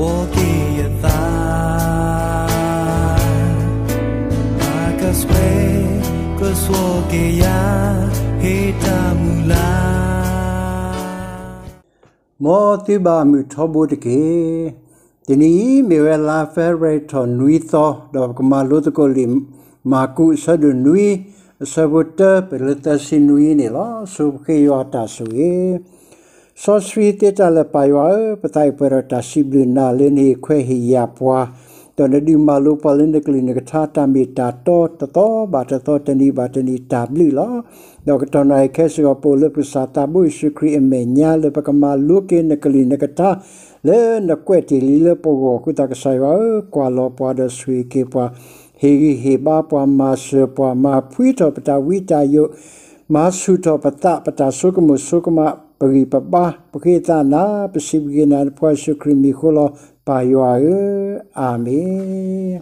က့ၤယသး, အကဆှဲ, ကဆှီက့ၤယၤ, ဟ့ၣ်တၢ်မုၢ်လၢ်. မ်သုဘၣ်မုာ်ထီဘိတက့ၢ်. တနံၤအံၤမ့ၢ်ဝဲလါဖ့ၤဘြူၤအါရံၤထီၣ်နွံသီ, ဒီးပကမၤလိသကိးလံာ်မၢ်ကူးအဆၢဒိၣ်နွံ, အဆၢဖိတၢ ပလၢသၢဆံနွံန့ၣ်လီၤ. ဆိပဃ့ယွၤအတၢ်ဆိၣ်ဂ့ၤ စီဆှံသ့တၢ်လၢာ်ပၢ်ယွၤဧၢ, ပသးအံၤပှဲၤဒီးတၢ်စံးဘျုးနၤလၢနဟ့ၣ်ခွဲးဟ့ၣ်ယာ်ပှၤ, ဒီးနဒုးမၤလိပှၤလၢနကလုၢ်နကထါ တၢ်မ့ၢ်တၢ်တီတသီဘၣ်တသီ တနံၤဘၣ်တနံၤတၢ်ဘျုးလီၤ. ဒီးကတီၢ်နၢ်ဟဲခဲစ့ၢ်ကီး ပအိၣ်လၢပကစၢ်သးဘိယ့ၣ်ၡူးခရံာ်အမဲာ်ညါ လၢပကမၤလိက့ၤနကလုၢ်နကထါ လၢနကွဲးတ့ၢ်လံလၢပဂီၢ်အဃိသတး ကစၢ်ယွၤဧၢ, ကွၢ်လီၤပှၤဒီးဆိၣ်ဂ့ၤက့ၤပှၤ, ဟ့ၣ်ဂံၢ်ဟ့ၣ်ဘါပှၤ, မၤစၢၤပှၤ, မၤဖှံထီၣ်ပတၢ်ဝံတၢ်ယိး, မၤဆူၣ်ထီၣ်ပသး ပတၢ်ဆိကမိၣ်ဆိကမး, ပဂံၢ်ပဘါ, ပဃ့သးနၤ, ပစံးဘျုးက့ၤနၤနဖိယ့ၣ်ၡူးခရံာ်မံၤအဃိလီၤ. ပၢ်ယွၤဧၢ, အၤမ့ၣ်.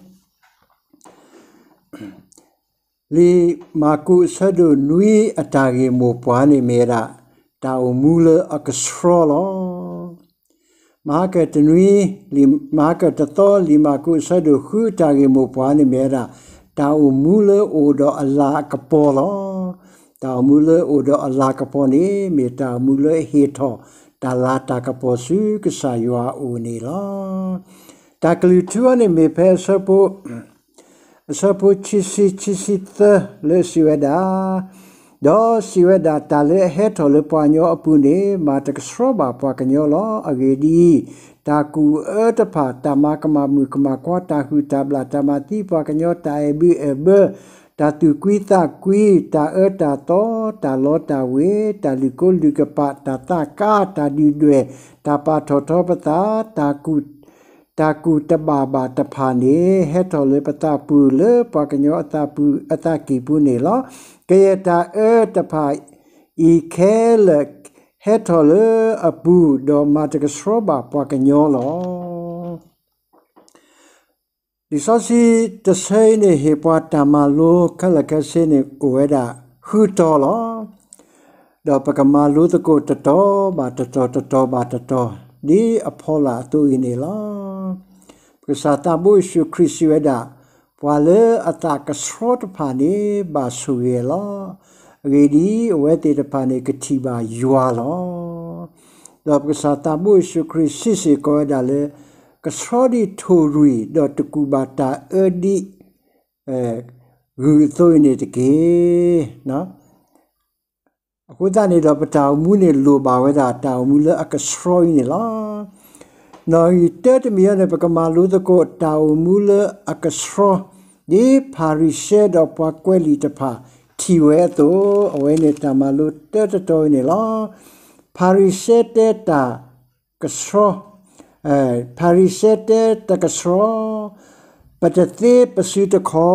လံာ်မၢ်ကူးအဆၢဒိၣ်နွံအတၢ်ဂ့ၢ်မိၢ်ပှၢ်န့ၣ် မ့ၢ်ဝဲဒၣ် တၢ်အိၣ်မူလၢအကဆှီလီၤ. မဟါကၢၣ်တနွံ, မဟါကၢၣ်တသီ လံာ်မၢ်ကူးအဆၢဒိၣ်ဃုအတၢ်ဂ့ၢ်မိၢ်ပှၢ်န့ၣ် မ့ၢ်ဝဲဒၣ် တၢ်အိၣ်မူလၢအအိၣ်ဒီးအလၤအကပီၤလီၤ. တၢ်အိၣ်မူလၢအအိၣ်ဒီးအလၤကပီၤန့ၣ် မ့ၢ်တၢ်အိၣ်မူလၢအဟ့ၣ်ထီၣ်တၢ်လၤတၢ်ကပီၤဆူကစၢ်ယွၤအအိၣ်န့ၣ်လီၤ. တၢ်ကလုၢ်ထူအံၤန့ၣ်မ့ၢ်ဖဲအဆၢဖိ အဆၢဖိခံဆံ ခံဆံသၢလၢစံးဝဲဒၣ်, ဒီးစံးဝဲဒၣ် တၢ်လၢအဟဲထီၣ်လၢပှၤကညီအပူၤန့ၣ် မၤတကဆှီဘၣ်ပှၤကညီလီၤ. အဂ့ၢ်ဒ်အံၤ, တၢ်ကူၣ်အၢတဖၣ်, တၢ်မၤကမၣ်မုၣ်ကမၣ်ခွါ, တၢ်ဟုၣ်တၢ်ဘျၣ်, တၢ်မၤသံပှၤကညီ, တၢ်အဲၣ်ဘုအဲၣ်ဘၢ, တၢ်သူၣ်ကွံသးကွံ, တၢ်အၢတၢ်သီ, တၢ်လီတၢ်ဝ့ၤ, တၢ်လုၢ်ကိလုၢ်ကပာ်, တၢ်သးကါ, တၢ်ဒုၣ်ဒွဲၣ်, တၢ်ပာ်ထီၣ်ထီပသး, တၢ်ကူၣ် တၢ်ကူၣ်တဘၣ်ဘၣ်တဖၣ်န့ၣ် ဟဲထီၣ်လၢပသးပူၤ လၢပှၤကညီအသးပူၤ အသးကံၢ်ပူၤန့ၣ်လီၤ. ကယဲၢ်တၢ်အၢတဖၣ်အံၤခဲလၢာ် ဟဲထီၣ်လၢအပူၤ ဒီးမၤတကဆှီဘၣ်ပှၤကညီလီၤ. လံာ်စီဆှံတဆၢအံၤန့ၣ် ဟ့ၣ်ပှၤတၢ်မၤလိခဲလၢာ်ခဲဆ့န့ၣ် အိၣ်ဝဲဒၣ်ဃုတီၤလီၤ. ဒီးပကမၤလိသကိးတတီၤဘၣ်တတီၤ တတီၤဘၣ်တတီၤ ဒ်အဖီလာ်အသိးအံၤန့ၣ်လီၤ. ပကစၢ်သးဘိယ့ၣ်ၡူးခရံာ်စံးဝဲဒၣ်, ပှၤလၢအသးကဆှီတဖၣ်န့ၣ် ဘၣ်ဆိၣ်ဂ့ၤလီၤ. အဂ့ၢ်ဒ်အံၤ, အဝဲသ့ၣ်တဖၣ်န့ၣ် ကထံၣ်ဘၣ်ယွၤလီၤ. ဒီးပကစၢ်သးဘိယ့ၣ်ၡူးခရံာ်စံးစ့ၢ်ကီးဝဲဒၣ်လၢ ကဆှီဒ်ထိၣ်ရွံၣ် ဒီးတကူၣ်ဘၣ်တၢ်အၢဒ် ဂုၢ်အသိးအံၤန့ၣ်တက့ၢ်. အဃိသတးန့ၣ်ဒီး ပတၢ်အိၣ်မူန့ၣ်လိၣ်ဘၣ်ဝဲဒၣ်တၢ်အိၣ်မူလၢအကဆှီအံၤန့ၣ်လီၤ. နီၣ်ဂံၢ်တၢတမံၤအံၤန့ၣ် ပကမၤလိသကိးတၢ်အိၣ်မူလၢအကဆှီ, ဒ်ဖၤရံၤၡဲဒီးပှၤကွဲးလံာ်တဖၣ်ထံၣ်ဝဲအသိး, အဝဲန့ၣ်တၢ်မၤလိတၢတတီၤအံၤန့ၣ်လီၤ. ဖၤရံၤၡဲတဲတၢ် ကဆှီ, ဖၤရံၤၡဲတဲတၢ်ကဆှီ, ပတသ့ပစုတခီ,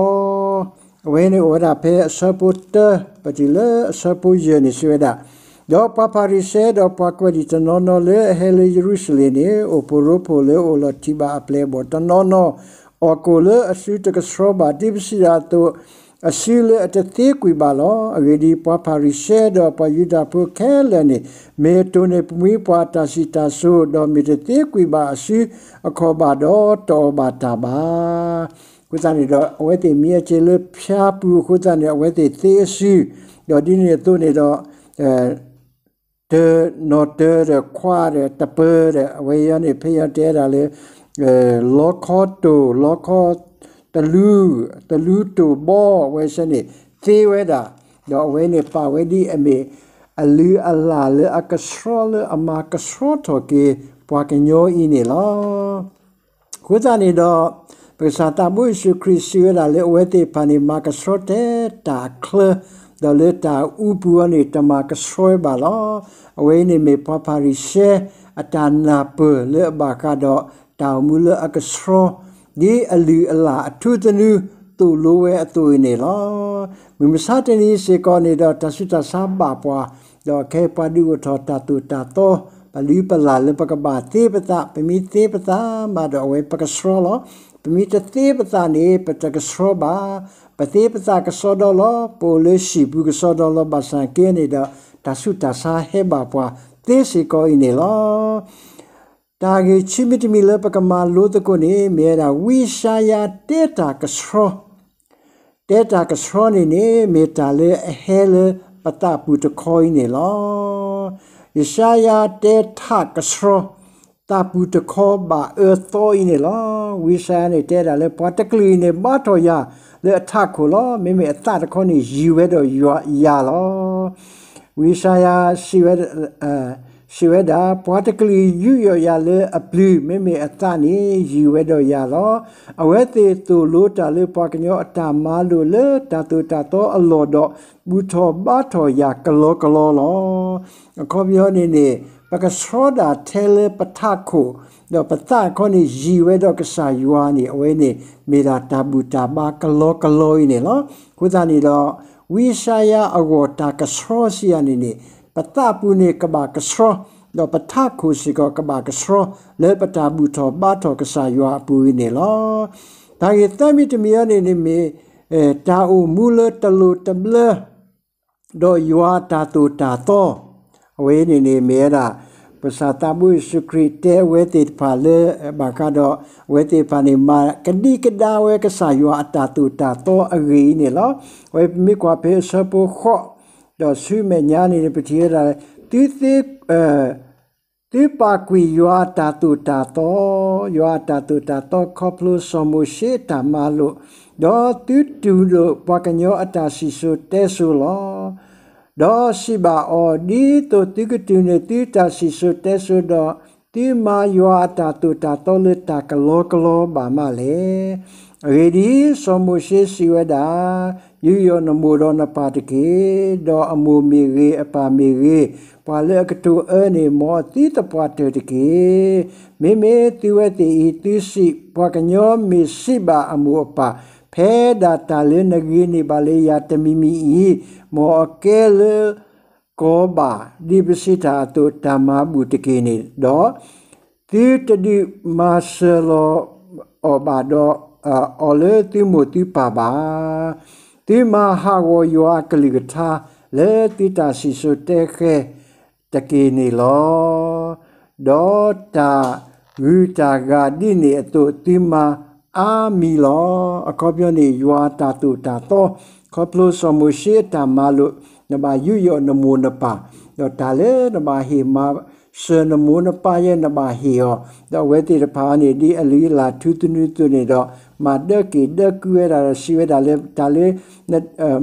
အဝဲန့ၣ်အိၣ်ဝဲဒၣ်ဖဲအဆၢဖိတၢ ပတုၤလၢအဆၢဖိယဲၢ်န့ၣ်စံးဝဲဒၣ်, ဒီးပှၤဖၤရံၤၡဲဒီးပှၤကွဲးလံာ်တနီၤနီၤလၢအဟဲလၢယရူၤၡလ့ၣ်န့ၣ် အိၣ်ဖှိၣ်ရိဖှိၣ်လၢအိၣ်လီၤထံးဘၣ်အပျဲၢ်အဘီၣ်တနီၤနီၤ, အီၣ်ကိၣ်လၢအစုတကဆှီဘၣ် ဒ်ပစံးဒၣ်အသိး အစုလၢအတသ့ကွံာ်ဘၣ်လီၤ. အဂ့ၢ်ဒ်အံၤ, ပှၤဖၤရံၤၡဲဒီးပှၤယူဒၤဖိခဲလၢာ်န့ၣ် မ့ၢ်အတိၢ်န့ၢ်ပမှံပှၢ်အတၢ်စံးတၢ်စိၤ, ဒီးမ့ၢ်တသ့ကွံာ်ဘၣ်အစုအခီၣ်ဘၣ်ဒီး တအီၣ်ဘၣ်တၢ်ဘၣ်. အဃိသတးန့ၣ်ဒီး အဝဲသ့ၣ်မ့ၢ်အစ့လၢဖၠါပူၤအဃိသတးန့ၣ် အဝဲသ့ၣ်သ့အစု, ဒီးဒ်န့ၣ်အသိးန့ၣ်ဒီး တၢ နီၣ်တၢဒီးခွါဒီးတပၢဒီး အဝဲအံၤန့ၣ် ဖဲညါတဲဒၣ်လၢ လီခီတိၢ် လီခီ တလူ, တလူတိၢ်ဘီ အဝဲစ့ၢ်န့ၣ် သ့ဝဲဒၣ်, ဒီးအဝဲန့ၣ်ပာ်ဝဲဒ်အမ့ၢ် အလုၢ်အလၢ်လၢအကဆှီလၢအမၤကဆှီထီၣ်က့ၤပှၤကညီအံၤန့ၣ်လီၤ. အဃိသတးန့ၣ်ဒီး ပကစၢ်သးဘိယ့ၣ်ၡူးခရံာ်စံးဝဲဒၣ်လၢအဝဲသ့ၣ်တဖၣ်န့ၣ် မၤကဆှီထဲတၢ်အချၢ, ဒီးလၢတၢ်အူပူၤအံၤန့ၣ် တမၤကဆှီဘၣ်လီၤ. အဝဲအံၤန့ၣ်မ့ၢ်ပှၤဖၤရံၤၡဲအတၢ်နၢ်ပၢၢ်လၢအဘၣ်ဃးဒီး တၢ်အိၣ်မူလၢအကဆှီ ဒ်အလုၢ်အလၢ်အထူသနူသိၣ်လိဝဲအသိးအံၤန့ၣ်လီၤ. မုၢ်မဆါတနံၤစ့ၢ်ကီးန့ၣ်ဒီး တၢ်ဆူးတၢ်ဆါဘၣ်ပှၤ, ဒီးခဲအံၤပှၤဒုးအိၣ်ထီၣ်တၢ်သိၣ်တၢ်သီ ပလုၢ်ပလၢ်လၢပကဘၣ်သ့ပသး, ပမ့ၢ်သ့ပသးမးဒီးအဝဲပကဆှီလီၤ. ပမ့ၢ်တသ့ပသးန့ၣ် ပတကဆှီဘၣ်. ပသ့ပသးကစီဒီလီၤ, ပအိၣ်လၢဟံၣ်ပူၤကစီဒီလီၤ, ဘၣ်ဆၣ်က့န့ၣ်ဒီး တၢ်ဆူးတၢ်ဆါဟဲဘၣ်ပှၤသ့စ့ၢ်ကီးအံၤန့ၣ်လီၤ. တၢ်ဂ့ၢ်ဆံမံၤတမံၤလၢပကမၤလိသကိးန့ၣ် မ့ၢ်ဝဲဒၣ် ဝံယၡါယၤတဲတၢ်ကဆှီ, တဲတၢ်ကဆှီန့ၣ်န့ၣ် မ့ၢ်တၢ်လၢအဟဲလၢပသးပူၤတခီအံၤန့ၣ်လီၤ. ယၡါယၤတဲထးကဆှီ, သးပူၤတခီဘၣ်အၢသီအံၤန့ၣ်လီၤ. ဝံယၡါယၤန့ၣ်တဲဒၣ်လၢ ပှၤတကလုာ်အံၤန့ၣ် ဘါထီၣ်ယၤလၢအထးခိၣ်လီၤ. မ့မ့ၢ်အသးတခီန့ၣ် ယံၤဝဲဒီးယၤလီၤ. ဝံယၡါယၤ စံးဝဲဒၣ်, ပှၤတကလုာ်အံၤ ယူးယီၣ်ယၤလၢအပျုၤ, မ့မ့ၢ်အသးန့ၣ် ယံၤဝဲဒီးယၤလီၤ. အဝဲသ့ၣ်သိၣ်လိတၢ်လၢပှၤကညီအတၢ်မၤလိာ်လၢတၢ်သိၣ်တၢ်သီအလီၢ်ဒီး ဘူၣ်ထီၣ်ဘါထီၣ်ယၤကလီကလီလီၤ. အခီပညီန့ၣ်န့ၣ် ပကဆှီဒၣ်ထဲလၢပထးခိၣ်, ဒီးပသးခီန့ၣ် ယံၤဝဲဒီးကစၢ်ယွၤန့ၣ် အဝဲန့ၣ် မ့ၢ်ဒၣ်တၢ်ဘူၣ်တၢ်ဘါကလီကလီအံၤန့ၣ်လီၤ. အဃိသတးန့ၣ်ဒီး ဝံယၡါယၤအဂီၢ်တၢ်ကဆှီစံးယၤန့ၣ်န့ၣ် ပသးပူၤန့ၣ်ကဘၣ်ကဆှီ, ဒီးပထးခိၣ်စ့ၢ်ကီးကဘၣ်ကဆှီ လၢပတၢ်ဘူၣ်ထီၣ်ဘါထီၣ်ကစၢ်ယွၤအပူၤအံၤန့ၣ်လီၤ. တၢ်ဂ့ၢ်သၢမံၤတမံၤအံၤန့ၣ်န့ၣ်မ့ၢ် တၢ်အိၣ်မူလၢတလိၣ်တဘျၢ ဒီးယွၤအတၢ်သိၣ်တၢ်သီ, အဝဲန့ၣ်န့ၣ်မ့ၢ်ဝဲဒၣ် ပကစၢ်သးဘိယ့ၣ်ၡူးခရံာ်တဲအဝဲသ့ၣ်တဖၣ်လၢ ဘၣ်ဃးဒီး အဝဲသ့ၣ်တဖၣ်န့ၣ် မၤကဒံကဒါဝဲကစၢ်ယွၤအတၢ်သိၣ်တၢ်သီအဂ့ၢ်အံၤန့ၣ်လီၤ. အဝဲပမ့ၢ်ကွၢ်ဖဲအဆၢဖိဃိး ဒီးဆူမဲာ်ညါန့ၣ် ပထံၣ်ဝဲဒၣ် သုသ့ သုပာ်ကွံာ်ယွၤအတၢ်သိၣ်တၢ်သီ, ယွၤအတၢ်သိၣ်တၢ်သီခီဖျိစီၤမိၤၡ့အတၢ်မၤလိာ်, ဒီးသုတူၢ်လိာ်ပှၤကညီအတၢ်စံၣ်စိၤတဲစိၤလီၤ. ဒီးစံးဘၣ်အီၤ, ဒ်သိးသုကတူၢ်န့ၢ်သုတၢ်စံၣ်စိၤတဲစိၤဒီး သုမၤယွၤအတၢ်သိၣ်တၢ်သီလၢတၢ်ကလီကလီဘၣ်မးလဲၣ်. အဂ့ၢ်ဒ်အံၤ, စီၤမိၤၡ့စံးဝဲဒၣ်, ယူးယီၣ်နမိၢ်ဒီးနပၢ်တက့ၢ်. ဒီးအမိၢ်မ့ၢ်ဂ့ၤ, အပၢ်မ့ၢ်ဂ့ၤ, ပှၤလၢအကတိၤအၢန့ၣ် မ်အသံသပှၢ်တၢၢ်တက့ၢ်. မ့မ့ၢ်သုဝဲသ့ၣ်အံၤ, သုစံး, ပှၤကညီမ့ၢ်စံးဘၣ်အမိၢ်အပၢ်, ဖဲဒၣ်တၢ်လၢနဂ့ၤန့ၢ်ဘၣ်လၢယၤတမံၤမံၤအံၤ, မ်အကဲလၢ ကီဘၣ်, ဒ်ပစံးတၢ်အသိး, တၢ်မၤဘူၣ်တက့ၢ်န့ၣ်ဒီး, သုတဒုးမၤစၢၤလီၤအီၤဘၣ်ဒီး, အီၤလၢသုမိၢ်သုပၢ်ဘၣ်. သုမၤဟးဂီၤယွၤအကလုၢ်ကထါလၢသုတၢ်စံၣ်စိၤတဲဃဲၤတက့ၢ်န့ၣ်လီၤ. ဒီးတၢ်ဂုၤတၢ်ဂၤဒ်န့ၣ်အသိး သုမၤအါမံၤလီၤ. အခီပညီန့ၣ် ယွၤအတၢ်သိၣ်တၢ်သီ, ခီဖျိစီၤမိၤၡ့အတၢ်မၤလိာ်, နဘၣ်ယူးယီၣ်နမိၢ်နပၢ်, ဒီးတၢ်လၢနဘၣ်ဟ့ၣ်မၤစၢၤနမိၢ်နပၢ်ယဲ နဘၣ်ဟ့ၣ်အီၤ, ဒီးအဝဲသ့ၣ်တဖၣ်န့ၣ် ဒ်အလုၢ်အလၢ်ထူသနူအသိးန့ၣ်ဒီး, မၤဒၢက့ၤဒၢကုဝဲဒၣ်ဒီးစံးဝဲဒၣ်လၢ တၢ်လၢ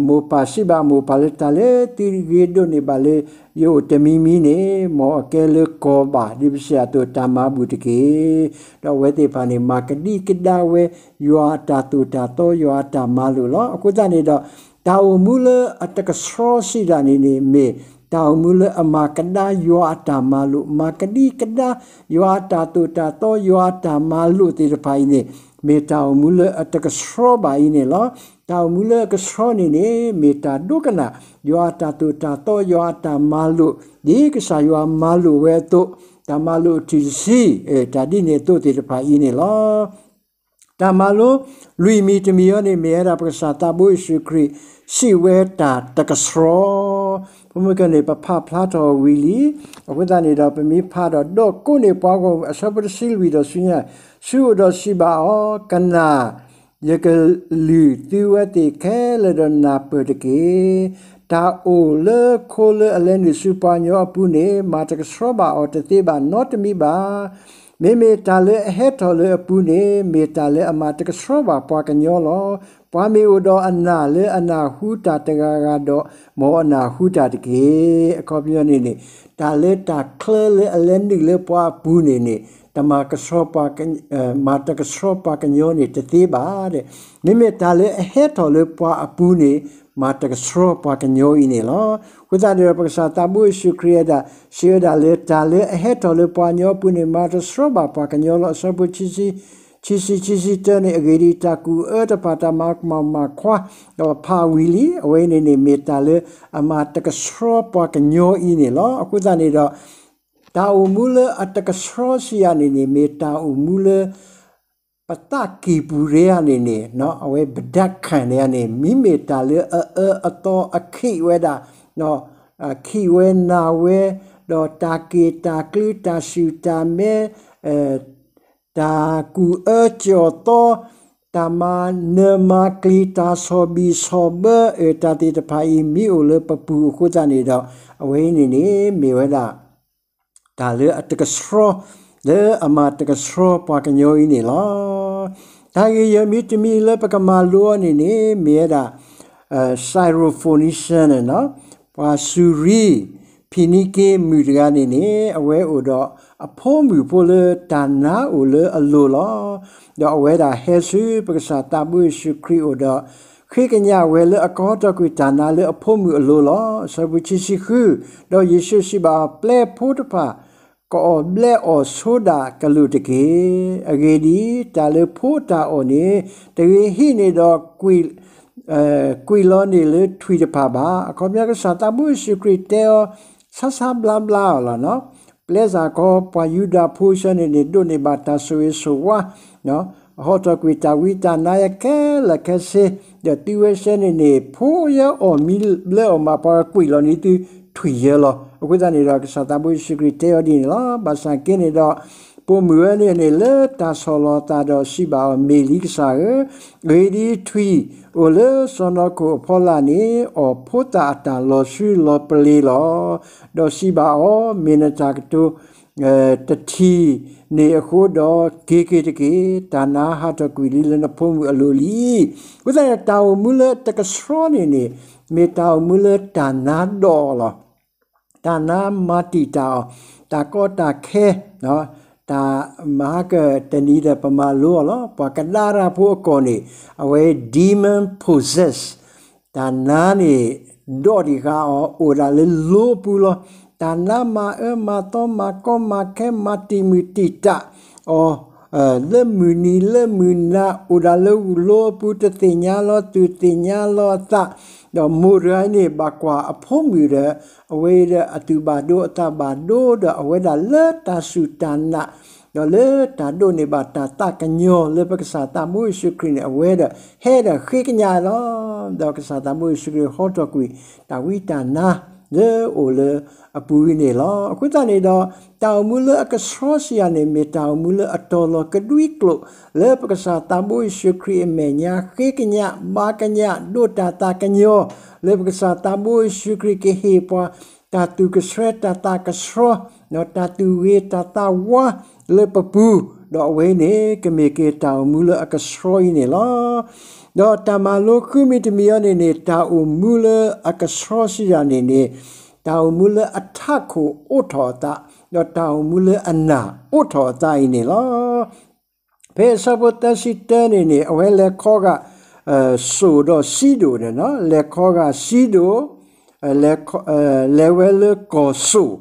မိၢ်ပၢ်စံးဘၣ်မိၢ်ပၢ်လၢ တၢ်လၢသုဂ့ၤဒိးန့ၢ်ဘၣ်လၢယအိၣ်တမံၤမံၤန့ၣ်, မ်အကဲလၢကီဘၣ်, ဒ်ပစံးအသိး တၢ်မၤဘူၣ်တက့ၢ်. ဒီးအဝဲသ့ၣ်တဖၣ်န့ၣ် မၤကဒံကဒါဝဲ ယွၤအတၢ်သိၣ်တၢ်သီ ယွၤအတၢ်မၤလိာ်လီၤ. အဃိသတးန့ၣ်ဒီး, တၢ်အိၣ်မူလၢအတကဆှီစံးဒၣ်န့ၣ်န့ၣ် မ့ၢ်တၢ်အိၣ်မူလၢအမၤကဒါယွၤအတၢ်မၤလိာ်, မၤကဒံကဒါ ယွၤအတၢ်သိၣ်တၢ်သီ ယွၤအတၢ်မၤလိာ်သ့ၣ်တဖၣ်အံၤန့ၣ်, မ့ၢ်တၢ်အိၣ်မူလၢအတကဆှီဘၣ်အံၤန့ၣ်လီၤ. တၢ်အိၣ်မူလၢအကဆှီန့ၣ်န့ၣ် မ့ၢ်တၢ်ဒိကနၣ် ယွၤအတၢ်သိၣ်တၢ်သီ ယွၤအတၢ်မၤလိာ်, ဒ်ကစၢ်ယွၤမၤလိာ်ဝဲအသိး, တၢ်မၤလိာ်အထံၣ်တဆံ, တၢ်ဒ်န့ၣ်အသိးသ့ၣ်တဖၣ်အံၤန့ၣ်လီၤ. တၢ်မၤလိလွံၢ်မံၤတမံၤအံၤန့ၣ် မ့ၢ်ဝဲဒၣ်ပကစၢ်သးဘိယ့ၣ်ၡူးခရံာ် စံးဝဲတၢ်တကဆှီ, ပမ့ၢ်ကန့ၣ် ပဖးဖျါထီၣ်ဝံၤလံ. အဃိသတးန့ၣ်ဒီး ပမ့ၢ်ဖးဒီး ဒီးကိးန့ၢ်ပှၤဂီၢ်မုၢ် အဆၢဖိတဆံလွံၢ်ဒီးဆူညါ, ဆူအအိၣ်ဒီးစံးဘၣ်အီၤ, ကနၣ် ယကလုၢ်သုဝဲသ့ၣ်ခဲလၢာ်ဒီးနၢ်ပၢၢ်တက့ၢ်. တၢ်အိၣ်လၢခိလၢအလဲၤနုာ်ဆူပှၤကညီအပူၤန့ၣ် မၤတကဆှီဘၣ်အီၤတသ့ဘၣ်နီတမံၤဘၣ်. မ့မ့ၢ်တၢ်လၢအဟဲထီၣ်လၢအပူၤန့ၣ် မ့ၢ်တၢ်လၢအမၤတကဆှီဘၣ်ပှၤကညီလီၤ. ပှၤမ့ၢ်အိၣ်ဒီးအနၢ်လၢအနၢ်ဟူတၢ်တဂၤဂၤဒီး မ်အနၢ်ဟူတၢ်တက့ၢ်. အခီပညီန့ၣ်န့ၣ် တၢ်လၢတၢ်ချၢလၢအလဲၤနုာ်လၢပှၤအပူၤန့ၣ်န့ၣ် တမၤကဆှီပှၤ မၤတကဆှီပှၤကညီန့ၣ်တသ့ဘၣ်. မ့မ့ၢ်တၢ်လၢအဟဲထီၣ်လၢပှၤအပူၤန့ၣ် မၤတကဆှီပှၤကညီအံၤန့ၣ်လီၤ. အဃိသတးဒီး ပကစၢ်သးဘိယ့ၣ်ၡူးခရံာ်ဝဲဒၣ် စံးဝဲဒၣ်လၢ တၢ်လၢအဟဲထီၣ်လၢပှၤကညီအပူၤန့ၣ် မၤတကဆှီဘၣ်ပှၤကညီလီၤ. အဆၢဖိ ခံဆံ ခံဆံတၢန့ၣ်, အဂ့ၢ်ဒ်အံၤ, တၢ်ကူၣ်အၢတဖၣ် တၢ်မၤကမၣ်မၤခွါ, ဒီးဖးဝံၤလံ, အဝဲန့ၣ်န့ၣ် မ့ၢ်တၢ်လၢအမၤတကဆှီပှၤကညီအံၤန့ၣ်လီၤ. အဃိသတးန့ၣ်ဒီး တၢ်အိၣ်မူလၢအတကဆှီစံးယၤန့ၣ်န့ၣ် မ့ၢ်တၢ်အိၣ်မူလၢ ပသးကံၢ်ပူၤဒဲးဧါန့ၣ်န့ၣ်, အဝဲပဒးခၣ်န့ၣ်ဧါန့ၣ် မ့မ့ၢ်တၢ်လၢအအၢအသီအခ့ဝဲဒၣ်, ခံးဝဲနၤဝဲ, ဒီးတၢ်က့ၢ်တၢ်ကျူ တၢ်ဆူၣ်တၢ်မဲ, တၢ်ကူၣ်အၢကၠီၣ်သီ, တၢ်မၤနၢၤမၤကျံၤ, တၢ်ဆီၣ်ဘံၣ်ဆီၣ်ဘၢ, အၢ တၢ်သ့ၣ်တဖၣ်အံၤ မ့ၢ်အိၣ်လၢပပူၤအဃိသတးန့ၣ်ဒီး အဝဲအံၤန့ၣ်န့ၣ် မ့ၢ်ဝဲဒၣ် တၢ်လၢအတကဆှီ, လၢအမၤတကဆှီပှၤကညီအံၤန့ၣ်လီၤ. တၢ်ဂ့ၢ်ယဲၢ်မံၤတမံၤလၢပကမၤလိအီၤန့ၣ်န့ၣ် မ့ၢ်ဝဲဒၣ် Syrophoenician န့ၣ်လီၤ. ပှၤစူၤရံ ဖံနံက့မုၣ်တဂၤန့ၣ်န့ၣ် အဝဲအိၣ်ဒီးအဖိမုၣ်ဖိလၢတၢ်နါအိၣ်လၢအလိၤလီၤ. ဒီးအဝဲဒၣ်ဟဲဆူပကစၢ်သးဘိယ့ၣ်ၡူးခရံာ်အအိၣ်ဒီး ဃ့ကညးဝဲလၢအကဟီထီၣ်ကွံာ်တၢ်နါလၢအဖိမုၣ်အလိၤလီၤ. အဆၢဖိခံဆံဃု, ဒီးယ့ၣ်ၡူးစံးဘၣ်အီၤ, ပျဲဖိတဖၣ် ကအီၣ်ဘျဲအီၣ်ဆိဒၣ်ကလုာ်တက့ၢ်. အဂ့ၢ်ဒ်အံၤ, တၢ်လၢဖိတၢ်အီၣ်န့ၣ် တဂ့ၤဟံးန့ၢ်ဒီး ကွံာ်လီၤန့ၢ်လၢထွံၣ်တဖၣ်ဘၣ်. အခီပညီကစၢ်သးဘိယ့ၣ်ၡူးခရံာ်တဲအီၤ ဆါဆါဘျါဘျါအီၤလီၤ. ပျဲစ့ၢ်ကီးပှၤယူဒၤဖိဆၢန့ၣ်န့ၣ် ဒိးန့ၢ်ဘၣ်တၢ်ဆိၣ်ဂ့ၤဆိၣ်ဝါ ဟီထီၣ်ကွံာ်တၢ်ဝံတၢ်နါယဲခဲလၢာ်ခဲဆ့, ဒီးသုဝဲဆၢန့ၣ်န့ၣ် ဖိယဲအီၣ်မံဘျဲအီၣ်မး ပှၤကကွံာ်လီၤန့ၢ်သုထွံၣ်ယဲလီၤ. အဃိသတးန့ၣ်ဒီး ကစၢ်သးဘိယ့ၣ်ၡူးခရံာ်တဲအီၤဒ်န့ၣ်လီၤ. ဘၣ်ဆၣ်က့န့ၣ်ဒီး ပိာ်မုၣ်ဝဲန့ၣ်န့ၣ် လၢတၢ်ဆီၣ်လီၤသးဒီးစံးဘၣ်အီၤ, မ့ၢ်လံကစၢ်ဧၢ, ဂ့ၤဒ်ထွံၣ်အိၣ်လၢစီၢ်နီၤခိၣ်အဖီလာ်န့ၣ် အီၣ်ဖိသၣ်အတၢ်လီၤဆူလီၤပလ့ၤလီၤ. ဒီးစံးဘၣ်အီၤ, မ့ၢ်နတၢ်ကတိၤ တထံၣ်န့ၣ်အဃိဒီး က့ၤက့ၤတက့ၢ်, တၢ်နါဟးထီၣ်ကွံာ်လံလၢနဖိမုၣ်အလိၤလံ. အဃိသတးန့ၣ် တၢ်အိၣ်မူလၢတကဆှီန့ၣ်န့ၣ် မ့ၢ်တၢ်အိၣ်မူလၢတၢ်နါဒိးအီၤလီၤ. တၢ်နါမၤတံာ်တာ်အီၤ, တၢ်ကီတၢ်ခဲ, တၢ်မၤဟါကတနံၤဒီးပမၤလိအီၤလီၤ. ပှၤကဒါရၢဖိအကီၢ်န့ၣ် အဝဲ demon possess တၢ်နါန့ၣ် ဒိးတံာ်ဃာ်အီၤ အိၣ်ဒၣ်လၢလိၤအပူၤလီၤ. တၢ်နါမၤအၢမၤသီ မၤကီမၤခဲ မၤတံာ်မုၢ်တံာ်တာ်အီၤ လၢမုၢ်နံၤလၢမုၢ်နၤ အိၣ်ဒၣ်လၢလိၤအပူၤ တသ့ၣ်ညါလီၤသူၣ်သ့ၣ်ညါလီၤအသး, ဒီးမိၢ်တဂၤအံၤန့ၣ် ဘၣ်ကွၢ်အဖိမုၣ်ဒီး အဝဲဒီးအသူၣ်ဘၣ်ဒိအသးဘၣ်ဒိ ဒီးအဝဲဒၣ်လၢတၢ်စူၢ်တၢ်နာ် ဒီးလၢတၢ်ဒိးန့ၢ်ဘၣ်တၢ်သးကညီၤလၢပကစၢ်သးဘိယ့ၣ်ၡူးခရံာ်န့ၣ် အဝဲဒီးဟဲဒီးဃ့ကညးလီၤ. ဒီးကစၢ်သးဘိယ့ၣ်ၡူးခရံာ်ဟီထီၣ်ကွံာ် တၢ်ဝံတၢ်နါလၢအိၣ်လၢအပူၤအံၤန့ၣ်လီၤ. အဃိသတးန့ၣ်ဒီး တၢ်အိၣ်မူလၢအကဆှီစံးယၤန့ၣ် မ့ၢ်တၢ်အိၣ်မူလၢအတီၤလီၤကဒွံကျိာ် လၢပကစၢ်သးဘိယ့ၣ်ၡူးခရံာ်အမဲာ်ညါ ဃ့ကညး ဘါကညး ဒိးတၢ်သးကညီၤ လၢပကစၢ်သးဘိယ့ၣ်ၡူးခရံာ်ကဟ့ၣ်ပှၤ တၢ်သူၣ်ကဆှဲတၢ်သးကဆှီ တၢ်သူၣ်ဂ့ၤတၢ်သးဝါလၢပပူၤ, ဒီးအဝဲန့ၣ် ကမ့ၢ်က့ၤတၢ်အိၣ်မူလၢအကဆှီအံၤန့ၣ်လီၤ. ဒီးတၢ်မၤလိဃုမံၤတမံၤအံၤန့ၣ်န့ၣ် တၢ်အိၣ်မူလၢအကဆှီစံးယၤန့ၣ်န့ၣ် တၢ်အိၣ်မူလၢအထးခိၣ်အိးထီၣ်အသး ဒီးတၢ်အိၣ်မူလၢအနၢ်အိးထီၣ်အသးအံၤန့ၣ်လီၤ. ဖဲအဆၢဖိသၢဆံတၢန့ၣ်န့ၣ် အဝဲလဲၤခီဂာ် စိၣ်ဒီးစံဒိၣ်န့ၣ်လီၤ. လဲၤခီဂာ်စံဒိၣ်, လဲၤဝဲလၢကီၢ်စိၣ်,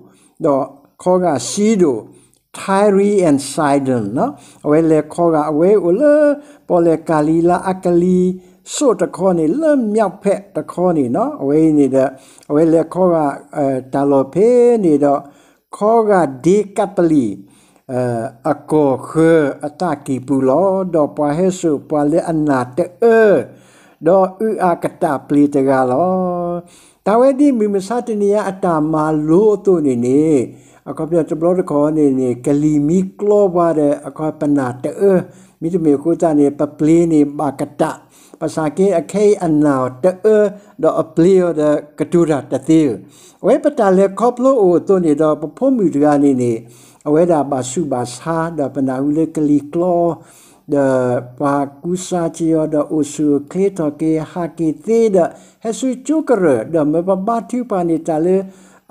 ဒီးခီဂာ်စံဒိၣ် Tyre and Sidon အဝဲလဲၤခီဂာ် အဝဲအိၣ်လၢ ပီၣ်လဲၣ်ကၤလံၤလါအကလံၤစိးတခီန့ၣ် လၢ မြောက်ဖက် တခီန့ၣ်လီၤ. အဝဲအံၤန့ၣ်ဒီး အဝဲလဲၤခီဂာ် တၢ်လီၢ်ဖဲန့ၣ်ဒီး ခီဂာ်ဒ့ကပလံၣ် အကီၢ်ဃၢၤအသးကံၢ်ပူၤလီၤ. ဒီးပှၤဟဲစိာ်ပှၤလၢအနၢ်တအၢ ဒီးအုၣ်အၣ်ကတၢၢ်ပျ့ၤတဂၤလီၤ. တၢ်ဝဲဒ်မုၢ်မဆါတနံၤအံၤအတၢ်မၤလိအသိးန့ၣ်န့ၣ် အခီပညီတဘျီတခီၣ်န့ၣ်န့ၣ် ကလံၤမံကျီပှၤဒီး အခီပနၢ်တအၢ, မ့တမ့ၢ်အဃိသတးန့ၣ် ပပျ့ၤန့ၣ်ဘၣ်ကတၢၢ်, ဘၣ်ဆၣ်က့ အခဲအံၤအနၢ်တအၢ ဒီးအပျ့ၤအီၤဒီးကတိၤတၢ်တသ့ဧၢ. အဝဲပတၢ်လဲၤခီဖျိအိၣ်အသိးန့ၣ်ဒီး ပဖိမုၣ်တဂၤန့ၣ်န့ၣ် အဝဲဒၣ်ဘၣ်ဆူးဘၣ်ဆါ ဒီးပနၢ်ဟူလၢကလံၤကျီ ဒီးပှၤကူစါစ့ၢ်အီၤဒီးအိၣ်ဆူၣ်အိၣ်ချ့ထီၣ်က့ၤ ဟးက့ၤသ့ဒီး ဟဲဆူကၠိကရၢၢ် ဒီးမၢပဘါထုကဖၣ်န့ၢ်တၢ်လၢ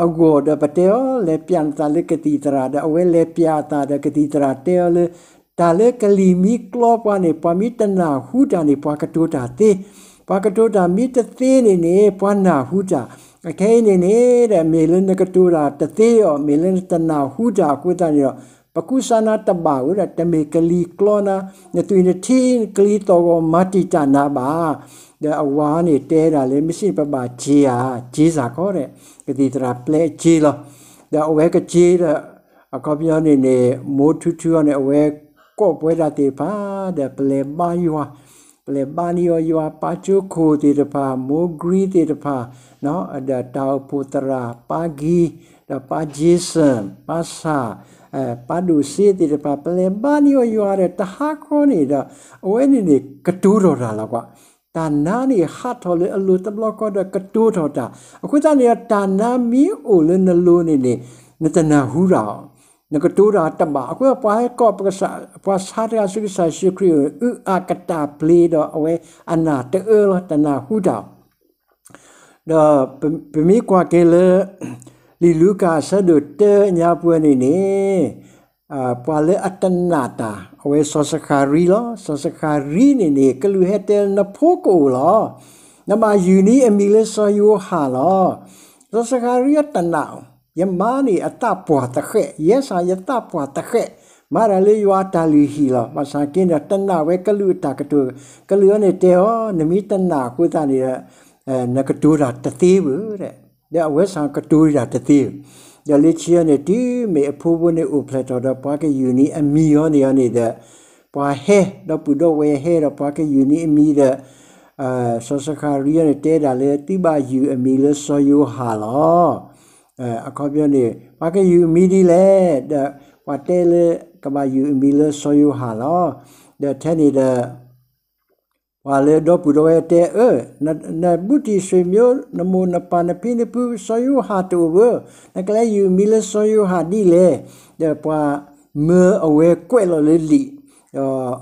အဂီၢ်ဒီးပတဲအီၤ လဲၤပျးနသးလၢကသံၣ်သရၣ်ဒီး အဝဲလဲၤပျးအသးဒီးကသံၣ်သရၣ်တဲအီၤလၢ တၢ်လၢကလံၤမံကျီပှၤန့ၣ် ပှၤမ့ၢ်တနၢ်ဟူတၢ်န့ၣ် ပှၤကတိၤတၢ်သ့, ပှၤကတိၤတၢ်မ့ၢ်တသ့န့ၣ်န့ၣ် ပှၤနၢ်ဟူတၢ်, အခဲအံၤန့ၣ်န့ၣ် မ့ၢ်လၢနကတိၤတၢ်တသ့အီၤ မ့ၢ်လၢနတနၢ်ဟူတၢ်အဃိသတးန့ၣ်ဒီး ပကူစါနၤတဘၣ်ဧိၤဒီး တမ့ၢ်ကလံၤကျီနၤ, နသွံၣ်နထံနကလံၤသီၣ်ဂီၤမၤတံာ်တာ်နၤဘၣ်. ဒီးအဝၤန့ၣ်တဲဒၣ်လၢ မ့ၢ်စံးပဘၣ်စ့ဧါ, စ့စ့ၢ်ကီးဒီး ကသံၣ်သရၣ်ပျဲအစ့လီၤ. ဒီးအဝဲကစ့ဒီး အခီပညီန့ၣ်န့ၣ် မိၢ်ထူထူအီၤန့ၣ် အဝဲကိးပှဲၤဒၣ်သ့ၣ်တဖၣ် ဒီးပလဲၤဘါယွၤ, ပလဲၤဘါန့ၢ်အီၤယွၤ ပၢ်ကၠိခိၣ်သ့ၣ်တဖၣ် မိၢ်ဂံၤသ့ၣ်တဖၣ် ဒီးတၢ်အိၣ်ဖှိၣ်သရၣ် ပၢ်ဂံၤ ဒီးပၢ် Jason, ပၢ်ဆၣ်, ပၢ်ဒိၣ်စ့သ့ၣ်တဖၣ် ပလဲၤဘါန့ၢ်အီၤယွၤဒီး တဟါဃီန့ၣ်ဒီး အဝဲန့ၣ်န့ၣ် ကတိၤထီၣ်တၢ်လီၤကွၢ်. တၢ်နါန့ၣ်ဟးထီၣ်လၢအလိၤတဘျီဃီဒီး ကတိၤထီၣ်တၢ်. အဃိသတးန့ၣ်ဒီး တၢ်နါမ့ၢ်အိၣ်လၢနလိၤန့ၣ်န့ၣ် နတနၢ်ဟူတၢ်အီၤ, နကတိၤတၢ်တဘၣ်. အဃိပှၤဟဲကိးပကစၢ်, ပှၤဆါတဂၤဆူကစၢ်ယ့ၣ်ၡူးခရံာ်အအိၣ် အုၣ်အါကတၢၢ်ပျ့ၤဒီး အဝဲအနၢ်တအၢလီၤ, တနၢ်ဟူတၢ်အီၤ. ဒီးပမ့ၢ်ကွၢ်က့ၤလၢ လံာ်လူၤကၣ်အဆၢဒိၣ်တၢအညါပူၤန့ၣ်န့ၣ်, ပှၤလၢအတနာ်တၢ် အဝဲစီၤစဃၤရံလီၤ. စီၤစဃၤရံန့ၣ်န့ၣ် ကလူးဟဲတဲ နဖိကအိၣ်လီၤ. နဘၣ်ယုၢ်န့ၢ်အမံၤလၢစီၤယိၤဟၣ်လီၤ. စီၤစဃၤရံအတနာ်, ယမါန့ၣ်အသးပှၢ်သဃဲး, ယဲစ့ၢ်ယသးပှၢ်သဃဲး, မၤတၢ်လၢယွၤအတၢ်လုၢ်ဟံၣ်လီၤ. ဘၣ်ဆၣ်က့န့ၣ် တနာ်ဝဲကလူးအတၢ်ကတိၤ, ကလူးအီၤန့ၣ်တဲအီၤ နမ့ၢ်တနာ်အဃိသတးန့ၣ် နကတိၤတၢ်တသ့ဘၣ်, ဒီးအဝဲစ့ၢ်ကတိၤတၢ်တသ့ဘၣ်. ဒီးလၢခံအီၤန့ၣ် တုၤမ့ၢ်အဖိဖိန့ၣ်အိၣ်ဖျဲၣ်ထီၣ်ဒီး ပှၤကယုၢ်န့ၢ်အမံၤအီၤန့ၣ်အီၤန့ၣ်ဒီး ပှၤဟဲ, ဒီပုၢ်ဒီဝဲၢ်ဟဲဒီး ပှၤကယုၢ်န့ၢ်အမံၤဒီး စီၤစဃၤရံအီၤန့ၣ် တဲဒၣ်လၢ သုဘၣ်ယုၢ်အမံၤလၢစီၤယိၤဟၣ်လီၤ. အခီပညီန့ၣ် ပှၤကယုၢ်အမံၤဒ်လဲၣ်, ဒီးပှၤတဲလၢ ကဘၣ်ယုၢ်အမံၤလၢစီၤယိၤဟၣ်လီၤ. ဒီးထဲန့ၣ်ဒီး ပှၤလၢဒီပုၢ်ဒီဝဲၢ်တဲအီၤ, နဘူးတံၢ်ဆွေမျိုး, နမိၢ်နပၢ်နဖံနဖု စီၤယိၤဟၣ်တအိၣ်ဘၣ်, နကလဲၤယုၢ်အမံၤလၢစီၤယိၤဟၣ်ဒ်လဲၣ်. ဒီးပှၤမၢအဝဲကွဲးလီၤလၢလံာ်,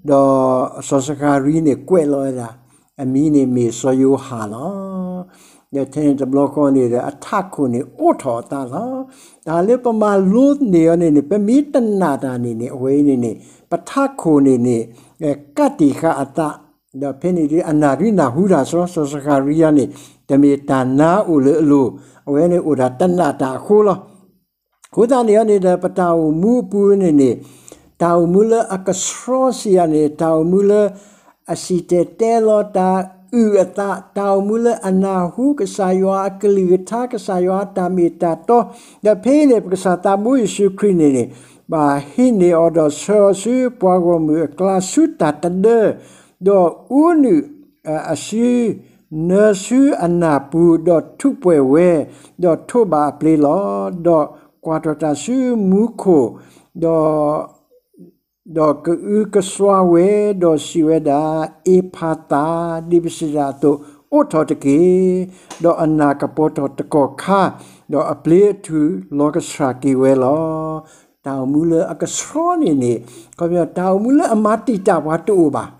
ဒီးစီၤစဃၤရံန့ၣ်ကွဲးလီၤဝဲဒၣ် အမံၤန့ၣ်မ့ၢ်စီၤယိၤဟၣ်လီၤ. ဒီးထဲန့ၣ်တဘျီဃီန့ၣ်ဒီး အထးခိၣ်န့ၣ်အိးထီၣ်အသးလီၤ. တၢ်လၢပမၤလိန့ၢ်အီၤန့ၣ်န့ၣ် ပမ့ၢ်တနာ်တၢ်န့ၣ်န့ၣ် အဝဲအံၤန့ၣ်န့ၣ် ပထးခိၣ်န့ၣ်န့ၣ် ကးတံာ်ဃာ်အသး, ဒီးဖဲန့ၣ်ဒ်အနၢ်ဒုးနၢ်ဟူတၢ်စ့ၢ်ကီး စီၤစဃၤရံအီၤန့ၣ် တမ့ၢ်တၢ်နါအိၣ်လၢအလိၤ, အဝဲန့ၣ်အိၣ်ဒၣ်တနာ်တၢ်အဃိလီၤ. အဃိသတးန့ၣ်အီၤန့ၣ်ဒီး ပတၢ်အိၣ်မူအပူၤန့ၣ်န့ၣ် တၢ်အိၣ်မူလၢအကဆှီဆံးအီၤန့ၣ် တၢ်အိၣ်မူလၢ အစံၣ်တဲၤတဲလီၤတၢ်အုၣ်အသး, တၢ်အိၣ်မူလၢအနၢ်ဟူကစၢ်ယွၤအကလုၢ်ကထါ ကစၢ်ယွၤအတၢ်မ့ၢ်တၢ်တီ, ဒီးဖဲအံၤန့ၣ် ပကစၢ်သးဘိယ့ၣ်ၡူးခရံာ်န့ၣ်န့ၣ် ဘၣ်ဟံးန့ၢ်အီၤဒီးဆှၢအီၤဆူပှၤဂီၢ်မုၢ်အကျါဆူတၢ်တဒၢ, ဒီးအူနုၢ်အစု နၢဆူအနၢ်ပူၤ, ဒီးထူးပှဲၤဝဲ, ဒီးထိးဘၣ်အပျ့ၤလီၤ. ဒီးကွၢ်ထီၣ်တၢ်ဆူမူခိၣ်, ဒီး ဒီးကအုကစွါဝဲ, ဒီးစံးဝဲဒၣ်, အ့ဖၤသး, ဒ်ပစံးတၢ်အသိး, အိးထီၣ်တက့ၢ်. ဒီးအနၢ်ကပီၤထီၣ်တကီၢ်ခါ, ဒီးအပျ့ၤအထူၣ်လီၤကဆှၣ်က့ၤဝဲလီၤ. တၢ်အိၣ်မူလၢအကဆှီန့ၣ်န့ၣ်, ခီပညီ တၢ်အိၣ်မူလၢအမၤတံာ်တာ်ပှၤတအိၣ်ဘၣ်.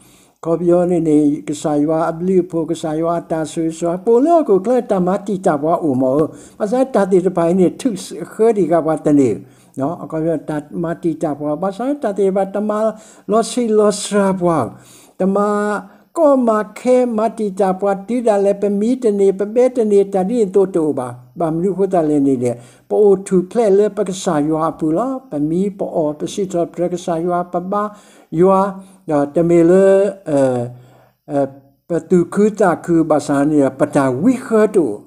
ခီပညီန့ၣ်န့ၣ် ကစၢ်ယွၤအဘျုးအဖှိၣ် ကစၢ်ယွၤအတၢ်ဆိၣ်ဂ့ၤဆိၣ်ဝါ ပအိၣ်လၢဟီၣ်ခိၣ်ချၢ တၢ်မၤတံာ်တာ်ပှၤအိၣ်မးဧၢ, ဘၣ်ဆၣ်တၢ်သ့ၣ်တဖၣ်အံၤန့ၣ် ထုးဃၢဒံးဃာ်ပှၤတန့ၢ်ဧၢ. တၢ်မၤတံာ်တာ်ပှၤ ဘၣ်ဆၣ်တၢ်သ့ၣ်တဖၣ် တမၤလီၤဆံးလီၤစှၤပှၤဧၢ, တမၤကီမၤခဲ မၤတံာ်တာ်ပှၤတုၤဒၣ်လဲာ် ပမံတန့ၢ် ပဘဲတန့ၢ် တၢ်ဒ်န့ၣ်အသိးတအိၣ်ဘၣ်. ဘၣ်မနုၤအဃိသတးလဲၣ်န့ၣ်ဒီး ပအိၣ်ထူၣ်ဖျဲးလၢပကစၢ်ယွၤအပူၤလီၤ. ပမံပအီၣ် ပစံးထီၣ်ပတြၢၤကစၢ်ယွၤ ပဘါယွၤ, ဒီးတမ့ၢ်လၢ ပသူၣ်ခုသးခု ဘၣ်ဆၣ်န့ၣ် ပတၢ်ဝံဃၢတအိၣ်,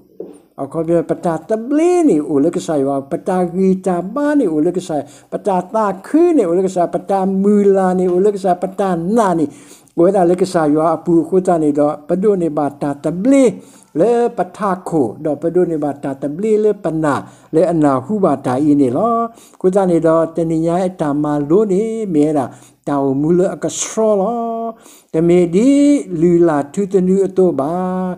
အခီပညီ ပတၢ်သဘျ့န့ၣ် အိၣ်လၢကစၢ်ယွၤ, ပတၢ်ဂံၢ်တၢ်ဘါန့ၣ် အိၣ်လၢကစၢ်ယွၤ, ပတၢ်သးခုန့ၣ် အိၣ်လၢကစၢ်ယွၤ, ပတၢ်မုၢ်လၢ်န့ၣ် အိၣ်လၢကစၢ်ယွၤ, ပတၢ်နာ်န့ၣ် အိၣ်ဝဲဒၣ်လၢကစၢ်ယွၤအပူၤအဃိသတးန့ၣ်ဒီး ပဒိးန့ၢ်ဘၣ်တၢ်သဘျ့လၢပထးခိၣ်, ဒီးပဒိးန့ၢ်ဘၣ်တၢ်သဘျ့လၢပနာ် လၢအနၢ်ဟူဘၣ်တၢ်အံၤန့ၣ်လီၤ. အဃိသတးန့ၣ်ဒီး တနံၤညါအတၢ်မၤလိန့ၣ် မ့ၢ်ဝဲဒၣ် တၢ်အိၣ်မူလၢအကဆှီလီၤ. တမ့ၢ်ဒ်လုၢ်လၢ်ထူသနူအသိးဘၣ်.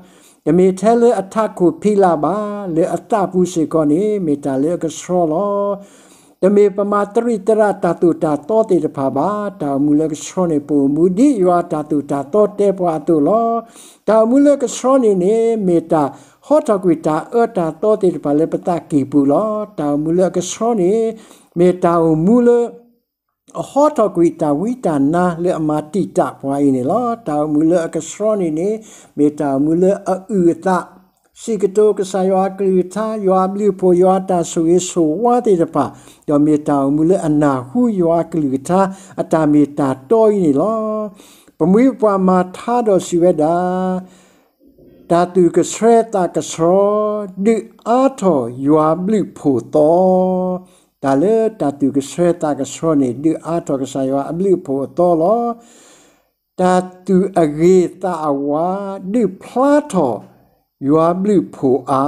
တမ့ၢ်ထဲလၢအထးခိၣ်ဖံးလၢ်ဘၣ်, လၢအသးပူၤစ့ၢ်ကီးန့ၣ် မ့ၢ်တၢ်လၢအကဆှီလီၤ. တမ့ၢ်ပမၤသရံးသရၣ်တၢ်သိၣ်တၢ်သီသ့ၣ်တဖၣ်ဘၣ်. တၢ်အိၣ်မူလၢကဆှီန့ၣ် ပအိၣ်မူဒ်ယွၤအတၢ်သိၣ်တၢ်သီတဲပှၤအသိးလီၤ. တၢ်အိၣ်မူလၢကဆှီန့ၣ်န့ၣ် မ့ၢ်တၢ်ဟီထီၣ်ကွံာ်တၢ်အၢတၢ်သီသ့ၣ်တဖၣ်လၢပသးကံၢ်ပူၤလီၤ. တၢ်အိၣ်မူလၢအကဆှီန့ၣ် မ့ၢ်တၢ်အိၣ်မူလၢ အဟီထီၣ်ကွံာ်တၢ်ဝံတၢ်နါလၢအမၤတံာ်တာ်ပှၤအံၤန့ၣ်လီၤ. တၢ်အိၣ်မူလၢအကဆှီန့ၣ်န့ၣ် မ့ၢ်တၢ်အိၣ်မူလၢအအုၣ်အသး, စံးကတိၤကစၢ်ယွၤအကလုၢ်ကထါ, ယွၤအဘျုးအဖှိၣ်, ယွၤအတၢ်ဆိၣ်ဂ့ၤဆိၣ်ဝါသ့ၣ်တဖၣ်, ဒီးမ့ၢ်တၢ်အိၣ်မူလၢအနၢ်ဟူယွၤအကလုၢ်ကထါ အတၢ်မ့ၢ်တၢ်တီအံၤန့ၣ်လီၤ. ပမှံၤပပှၢ်မၤထါဒီးစံးဝဲဒၣ်, တၢ်သူၣ်ကဆှီသးကဆှီ, ဒုးအါထီၣ်ယွၤဘျုးဖှိၣ်သီ. တၢ်လၢတၢ်သူၣ်ကဆှီသးကဆှီန့ၣ် ဒုးအါထီၣ်ကစၢ်ယွၤအဘျုးအဖှိၣ်အသီလီၤ. တၢ်သူၣ်အဂ့ၤသးအဝါ, ဒုးဖျါထီၣ် ယွၤအဘျုးအဖှိၣ်အါ,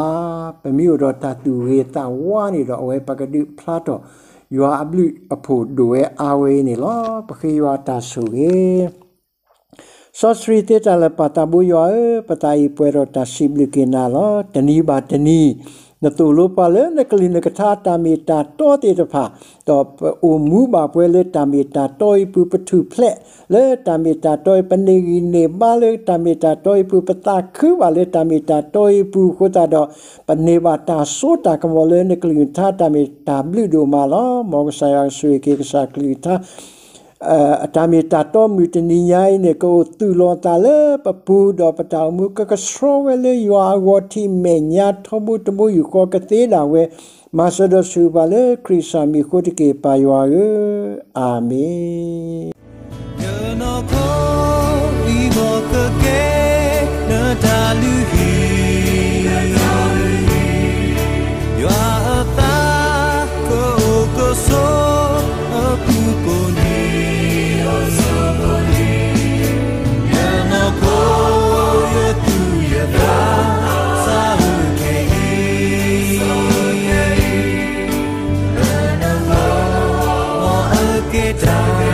ပမ့ၢ်အိၣ်ဒီးတၢ်သူၣ်ဂ့ၤသးဝါန့ၣ်ဒီး အဝဲပကဒုးဖျါထီၣ် ယွၤအဘျုးအဖှိၣ်ဒိၣ်ဝဲအါဝဲအံၤန့ၣ်လီၤ. ပဃ့ယွၤအတၢ်ဆိၣ်ဂ့ၤ စီဆှံသ့တၢ်လၢာ်ပၢ်သးဘိယွၤဧၢ, ပသးအံၤပှဲၤဒီးတၢ်စံးဘျုးက့ၤနၤလီၤ. တနံၤဘၣ်တနံၤ နသိၣ်လိပှၤလၢနကလုၢ်နကထါအတၢ်မ့ၢ်တၢ်တီသ့ၣ်တဖၣ်, ဒီးပအိၣ်မူဘၣ်ပှဲၤလၢတၢ်မ့ၢ်တၢ်တီအံၤပူၤ, ပထူၣ်ဖျဲးလၢတၢ်မ့ၢ်တၢ်တီအံၤ, ပန့ၢ်ဂံၢ်န့ၢ်ဘါလၢတၢ်မ့ၢ်တၢ်တီအံၤပူၤ, ပသးခုဘၣ်လၢတၢ်မ့ၢ်တၢ်တီအံၤပူၤအဃိသတးဒီး, ပန့ၢ်ဘၣ်တၢ်စိတၢ်ကမီၤလၢနကလုၢ်နကထါတၢ်မ့ၢ်တၢ်ဘျုးဒိၣ်မးလီၤ. မ်ကစၢ်ယွၤကဆိၣ်ဂ့ၤက့ၤကစၢ်ကလုၢ်ကထါ အတၢ်မ့ၢ်တၢ်တီမုၢ်တနံၤညါအံၤန့ၣ် ကအိၣ်သူၣ်လီၤအသးလၢပပူၤ, ဒီးပတၢ်အိၣ်မူကကဆှီဝဲလၢယွၤအဂီၢ် ထံၣ်မဲာ်ညါထီဘိတဘိယူၢ်ဃီကသ့ဒၣ်ဝဲ, မၤစၢၤဒီးဆိၣ်ဂ့ၤပှၤလၢခရံာ်စၢ်မံၤအဃိတက့ၢ် ပၢ်ယွၤဧၢ, အၤမ့ၣ်. ယနီၢ်ခိအံၤဘီကကဲ နတၢ်လုၢ်ဟံၣ်, ယွၤအသးကအိၣ်ကဆိးအပူၤကိးနံၤ, ယနီၢ်ခိယသူၣ်ယသးစးအုးခဲအံၤ, လၢနမၤအကဲတၢ်